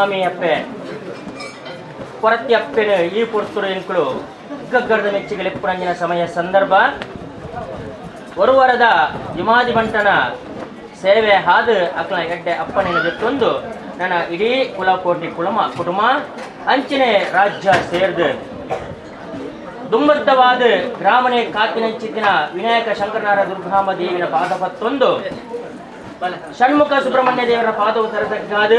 ಸ್ವಾಮಿ ಅಪ್ಪೆ ಕೊರತಿ ಅಪ್ಪೆನ ಈ ಪೊರ್ತುಡು ಎಂಕುಲು ಗಗ್ಗರದ ಮೆಚ್ಚಿಗೆ ಲೆಪ್ಪುನಂಜಿನ ಸಮಯ ಸಂದರ್ಭ ಒರುವರದ ಜುಮಾದಿ ಬಂಟನ ಸೇವೆ ಹಾದು ಅಕ್ಲ ಎಡ್ಡೆ ಅಪ್ಪನಿನ ಜೊತ್ತೊಂದು ನನ್ನ ಇಡೀ ಕುಲಕೋಟಿ ಕುಲಮ ಕುಟುಂಬ ಅಂಚಿನೆ ರಾಜ್ಯ ಸೇರ್ದು ದುಂಬದ್ದವಾದ ಗ್ರಾಮನೆ ಕಾತಿನಂಚಿತ್ತಿನ ವಿನಾಯಕ ಶಂಕರನಾರ ದುರ್ಗಾಂಬ ದೇವಿನ ಪಾದಪತ್ತೊಂದು ಷಣ್ಮುಖ ಸುಬ್ರಹ್ಮಣ್ಯ ದೇವರ ಪಾದವು ತರತಗ್ಗಾದ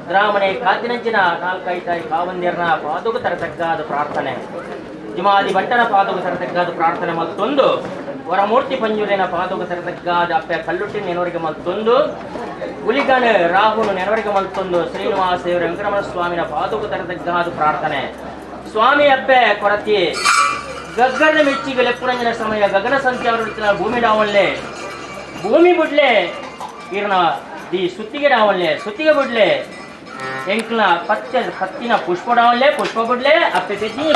ಗ್ರಾಮನೆ ಕಾತಿನಂಚಿನ ನಾಲ್ಕೈತಾಯಿ ಕಾವಂದಿಯರ್ನ ಪಾದವು ತರತಗ್ಗಾದ ಪ್ರಾರ್ಥನೆ ಜುಮಾದಿ ಬಂಟನ ಪಾದವು ತರತಗ್ಗಾದ ಪ್ರಾರ್ಥನೆ ಮತ್ತೊಂದು ವರಮೂರ್ತಿ ಪಂಜುರಿನ ಪಾದವು ತರತಗ್ಗಾದ ಅಪ್ಪೆ ಕಲ್ಲುಟ್ಟಿ ನೆನವರಿಗೆ ಮತ್ತೊಂದು ಗುಲಿಗನ ರಾಹುನು ನೆನವರಿಗೆ ಮಲ್ತೊಂದು ಶ್ರೀನಿವಾಸ ದೇವರ ವೆಂಕಟರಮಣ ಸ್ವಾಮಿನ ಪಾದವು ತರತಗ್ಗಾದ ಪ್ರಾರ್ಥನೆ. ಸ್ವಾಮಿ ಅಪ್ಪೆ ಕೊರತಿ ಗಗ್ಗನ ಮೆಚ್ಚಿಗೆ ಲೆಪ್ಪುನಂಜಿನ ಸಮಯ ಗಗನ ಸಂಚಾರ ಭೂಮಿ ಡಾವನ್ಲೆ ಭೂಮಿ ಬುಡ್ಲೆ ಇರ್ನ the ಸುತ್ತಿಗೆ ಡಾವನ್ಲೆ ಸುತ್ತಿಗೆ ಬುಡ್ಲೆ ಎಂಕ್ಲ ಪತ್ತೆ ಪತ್ತಿನ ಪುಷ್ಪ ಡಾವನ್ಲೆ ಪುಷ್ಪ ಬುಡ್ಲೆ ಅಪ್ಪೆ ತೆಜ್ಜಿ.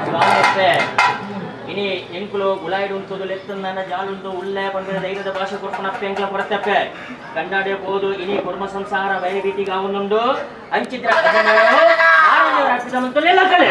ಸ್ವಾಮಿ ಇನಿ ಎಂಕುಲು ಉಲಾಯ್ಡು ಉಂತುದು ಲೆತ್ತುಂದನ ಜಾಲುಂಟು ಉಲ್ಲೆ ಪಂಡಿನ ಧೈರ್ಯದ ಭಾಷೆ ಕೊರ್ಪುನಪ್ಪೆ ಎಂಕ್ಲ ಕೊರತಪ್ಪೆ ಕಂಡಾಡೆ ಪೋದು ಇನಿ ಕುರ್ಮ ಸಂಸಾರ ಭಯಭೀತಿಗೆ ಆವೊಂದುಂಡು ಅಂಚಿತ್ರ ಕಲೆ.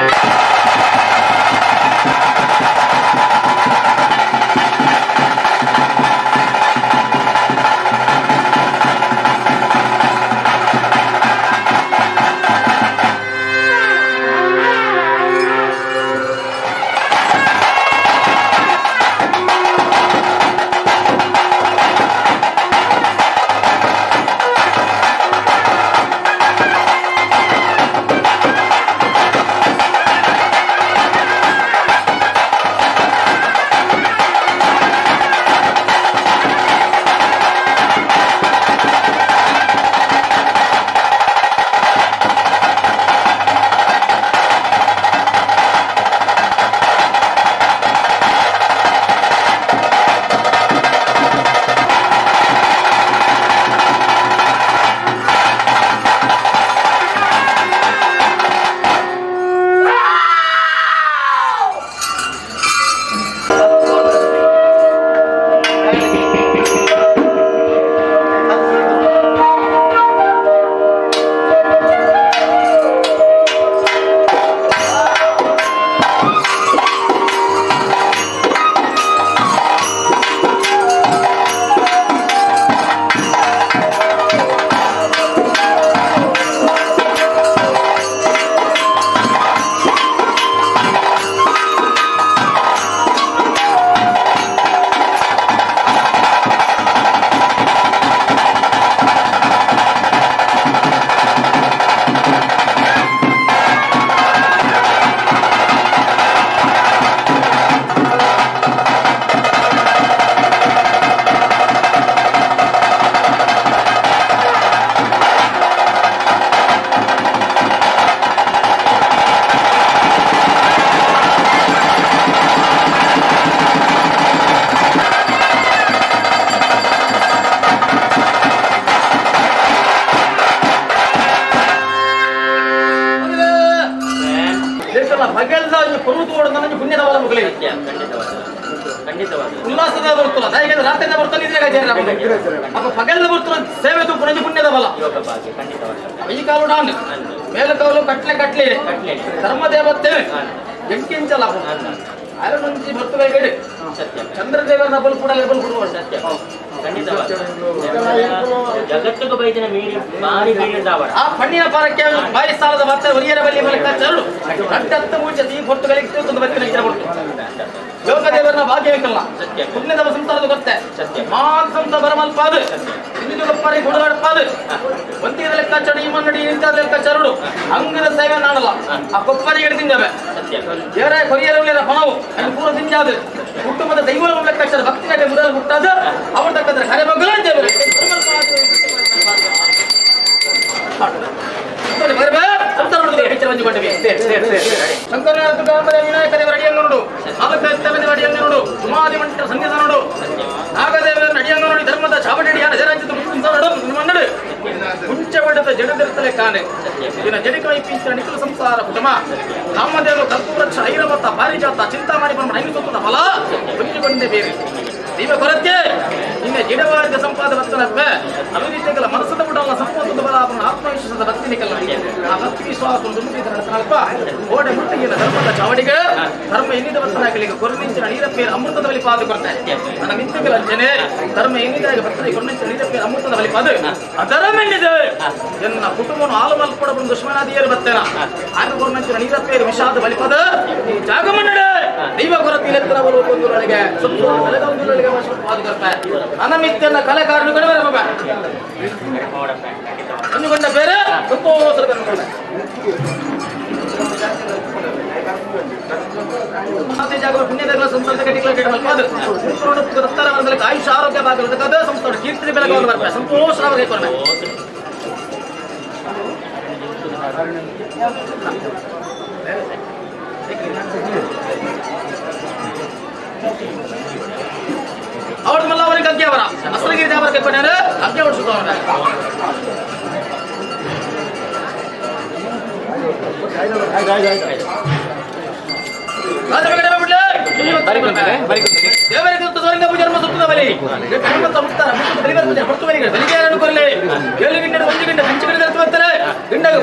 ಪಗೆಲ್ದ ಪೊರುತು ಓಡೋದು ಪುಣ್ಯದ ಬಲ ಮುಗಲಿ. ಖಂಡಿತವಾದ ಉಲ್ಲಾಸದ ಬರ್ತಲ್ಲ, ದಾಯಿಗೆ ರಾತ್ರಿಯಿಂದ ಬರ್ತಾನೆ ಇದ್ರೆ ಅಪ್ಪ ಪಗೆಲ್ದ ಬರ್ತಲ್ಲ ಸೇವೆ ತೂಪುನಂಜಿ ಪುಣ್ಯದ ಬಲ. ಯೋಗ ಭಾಗ್ಯ ಖಂಡಿತವಾದ. ಈ ಕಾಲು ಡಾನ್ ಮೇಲ ಕಾಲು ಕಟ್ಲೆ ಕಟ್ಲೆ ಧರ್ಮದೇವತೆ ಎಂಕಿಂಚಲ ಅರಮಂಜಿ ಭರ್ತುಗೈಗಡೆ ಸತ್ಯ. ಚಂದ್ರದೇವರ ಬಲ್ ಕೂಡ ಬಲ್ ಕೊಡುವ. ಸತ್ಯ, ಖಂಡಿತವಾದ. ಜಗತ್ತಿಗೂ ಬೈದಿನ ಮೀರಿ ಬಾರಿ ಮೀರಿದಾವರ. ಆ ಪಣ್ಣಿನ ಪಾರಕ್ಕೆ ಬಾಯಿ ಸ್ಥಾನದ ಮತ್ತೆ ಒರಿಯರ ಬಲ್ಲಿ ಮೂಲಕ ಚರಳು ರಟ್ಟತ್ತು ಮುಂಚೆ ಈ ಹೊತ್ತುಗಳಿಗೆ ಒಂದು ಬತ್ತಿನ ಇಚ್ಛೆ ಕೊಡ್ತು. ಯೋಗದೇವರನ್ನ ಭಾಗ್ಯ ಬೇಕಲ್ಲ. ಸತ್ಯ. ಪುಣ್ಯದ ಸಂಸಾರದ ಗೊತ್ತೆ. ಸತ್ಯ. ಮಾನ್ ಸಂಸ ಬರಮಲ್ಪಾದು ಹಿಂದಿಪಾರಿ ಗುಡಗಾಡಪಾದು ಒಂತಿಗದ ಲೆಕ್ಕಾಚಾರ ಈ ಮನ್ನಡಿ ಇಂಥದ ಲೆಕ್ಕಾಚಾರಡು ಅಂಗದ ಸೇವೆ ನಾಡಲ್ಲ ಆ ಕೊಪ್ಪರಿ ಹಿಡಿದಿಂದವೆ. ಸತ್ಯ. ಏರ ಕೊರಿಯರ ಉಳ್ಳಿರ ಪಣವು ಅಲ್ಲಿ ಪೂರ್ವ ತಿಂಜಾದು ಕುಟುಂಬದ ದೈವ ಲೆಕ್ಕಾಚಾರ ಭಕ್ತಿ ಕಡೆ ಮುಡಲು ಹುಟ್ಟಾದ ಅವ್ರ ತಕ್ಕಂದ್ರೆ ಕರೆ ಮಗಳು ದೇವರು. ಶಂಕರನಾಥ ವಿನಾಯಕ ದೇವರ ಅಡಿಯನ್ನು ನೋಡು, ನಾಲ್ಕು ಅಡಿಯನ್ನು ನೋಡು, ಉಮಾದಿ ಮಂಟರ ಸಂಗೀತ ನೋಡು, ನಾಗದೇವರ ಅಡಿಯನ್ನು ನೋಡಿ, ಧರ್ಮದ ಚಾವಡಿ ಜರಾಜ್ಯದ ಮನ್ನಡು ಮುಂಚೆವಡದ ಜಡದಿರ್ತಲೆ ಕಾನೆ ಇನ್ನ ಜಡಿಕ ಇಪ್ಪಿಂಚಿನ ನಿಖಿಲ ಸಂಸಾರ ಕುಟುಂಬ ನಾಮದೇವರು ಕಲ್ಪವೃಕ್ಷ ಐರವತ ಪಾರಿಜಾತ ಚಿಂತಾಮಣಿ ಬ್ರಹ್ಮಣ ಐದು ಸುತ್ತದ ಫಲ ಹೊಂದಿಕೊಂಡೇ ಬೇರೆ ದೈವ ಕೊರತೆ ನಿನ್ನ ಗಿಡವಾಡಿದ ಸಂಪಾದ ಬತ್ತನಪ್ಪೆ ಅಭಿವೃದ್ಧಿಗಳ ಮನಸ್ಸದ ಬಿಡಲ್ಲ ಸಂಪತ್ತದ ಬಲ ಅವನ ಆತ್ಮವಿಶ್ವಾಸದ ಭಕ್ತಿ ನಿಕಲ್ಲ ಆ ಭಕ್ತಿ ವಿಶ್ವಾಸ ತುಂಬಿದ ಓಡೆ ಮುಟ್ಟಿಗಿನ ಧರ್ಮದ ಚಾವಡಿಗೆ ಧರ್ಮ ಎನ್ನಿದ ಭಕ್ತನಾಗಲಿಗೆ ಕೊರನಿಂಚಿನ ನೀರಪ್ಪೇರು ಅಮೃತದ ಬಲಿ ಪಾದು ಕೊಡ್ತಾರೆ. ನನ್ನ ಮಿತ್ರಗಳ ಅಂಚನೆ ಧರ್ಮ ಎನ್ನಿದಾಗ ಭಕ್ತರಿಗೆ ಕೊರನಿಂಚಿನ ನೀರಪ್ಪೇರು ಅಮೃತದ ಬಲಿ ಪಾದು ಅದರ ಮೆನ್ನಿದೆ ಎನ್ನ ಕುಟುಂಬವನ್ನು ಆಲು ಮಲ್ಕೊಡ ಬಂದು ದುಶ್ಮನಾದಿಯರು ಬರ್ತೇನ ಆಗ ಕೊರನಂಚಿನ ನೀರಪ್ಪೇರು ವಿಷಾದ ಬಲಿಪದ ಈ ಜಾಗ ಮನ್ನಡೆ ದೈವ ಕೊರತೆ ಎತ್ತರ ಒಂದು ಅನಮಿತ್ಯನ ಕಲೆಕಾರನು ಕಡಿಮೆ ಅಂದುಕೊಂಡ ಬೇರೆ ಸಂತೋಷ ಪುಣ್ಯದ ಆಯುಷ ಆರೋಗ್ಯ ಭಾಗದ ಸಂಸ್ಥೆ ಕೀರ್ತಿ ಬೆಳಗಾವ ಬರ್ತಾರೆ ಸಂತೋಷ. ಅವ್ರ ಮಲ್ಲ ಅವರಿಗೆ ಅಗ್ಗೆ ಅವರ ಅಸ್ತ್ರಗಿರಿ ದೇವರ ಕೈಕೊಂಡ್ಯಾರ ಅಗ್ಗೆ ಹೊಡ್ಸುತ್ತವ್ರ. ದೇವರಿಗೆ ಸ್ವರ್ಗ ಪೂಜೆ ಸುತ್ತದ ಬಲಿ ಧರ್ಮ ಸಂಸ್ಕಾರ ಬಲಿಗೆ ಕೊರಲಿ ಏಳು ಗಿಂಡ ಒಂದು ಗಿಂಡ ಹಂಚು ಗಿಡ ಬರ್ತಾರೆ ಗಿಂಡಗ